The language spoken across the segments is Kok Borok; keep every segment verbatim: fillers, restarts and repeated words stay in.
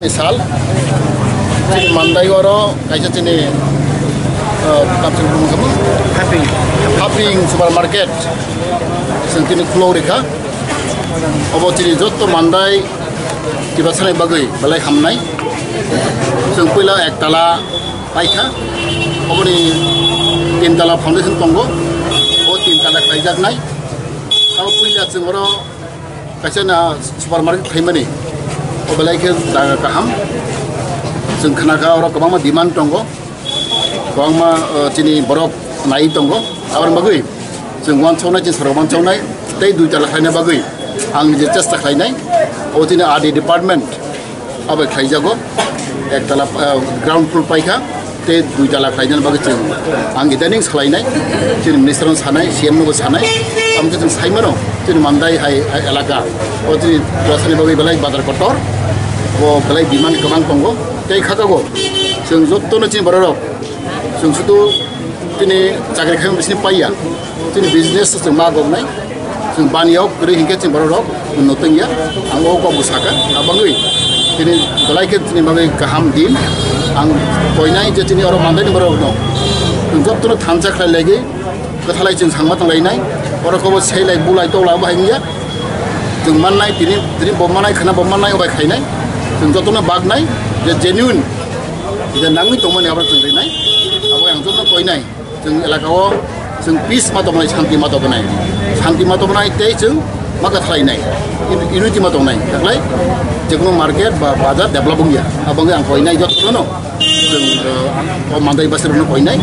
Sal, chini mandai oro kaisa chini, uh, tamsini bumung kamo? Haping. Haping supermarket. Chwng tini khulok rikha. Obo chini jotto mandai kiba sanai bagwi belai hamnai. Chwng puila ektala paikha. Oboni tintala foundation tongo. O tintala khaijaknai. Abo puila chwng oro kaisa na supermarket khaimani. O belai khe jaga kaham. Chwng khnakha oro kwbangma demand tongo. Kwbangma, uh, chini borok nai tongo. Aboni bagwi chwng uansuknai, chini sorkar uansuknai tei dui tala khlaina bagwi ang je chesta khlainai. O chini R D department abai khlaijago. Ektala, uh, ground floor paikha tei dui tala khlainani bagwi chwng ang idaning salainai. Chini minister no sanai, C M no bo sanai. Amtwi chwng saimano chini mandai hai, hai elaka. O chini twasani bagwi belai bazar kotor. Bo belai demand kwbang tongo. Tei khakago chwng jottono chini bororok chwng sudu chini chakri khaima bisini paiya. Chini business chwng ma goknai. Chwng baniya kwrwi hinkhe chini bororok no tongya. Ang o kok bwsaka. Abangwi chini belai khe chini bagwi kaham din. Ang koinai je chini oro mandaini bororokno chwng jottono thansa khlai lagwi kwthalai chwng sangma tonglainai. Oro kobo seilai bulai tola bo hai wngya. Chwng mannai tini, tini bo mannai khana bo mannai obai khainai. Chwng jotono baknai je genuine je nangwi tongmani abo chwng rinai. Abo ang jotono koinai. Chwng elaka o chwng peace ma tongmani, shanti ma tongmani. Shanti ma tongmani tei chwng ma kwthalai nai. Unity ma tongnai. Taklai jekono market ba bazar develop wngya. Abo wngwi ang koinai jotono. Chwng, uh, o mandai basirokno koinai,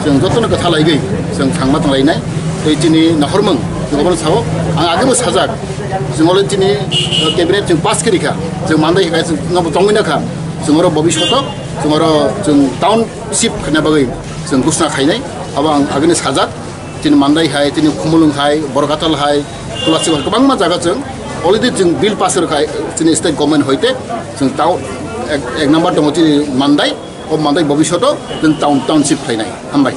chwng jotono kwtha laigwi chwng thangma tonglainai. Tei chini nahormung chwng obono sao, ang agebo sajak, chwng olo chini, uh, cabinet chwng pass khe rikha, chwng mandai hai chwng nobo tongwi nakha, chwng oro bobishoto chwng oro chwng township khna bagwi chwng gusna khainai, abo ang agini sajak. Chini Mandai hai, chini Khumulwng hai, Borkatal hai, Tulasi hai, kwbangma jaga chwng already chwng bill pass rwkha, chini state government hoite chwng tao ek, ek number tongo chini Mandai, o Mandai bobishoto chwng town, township khlainai. Hambai.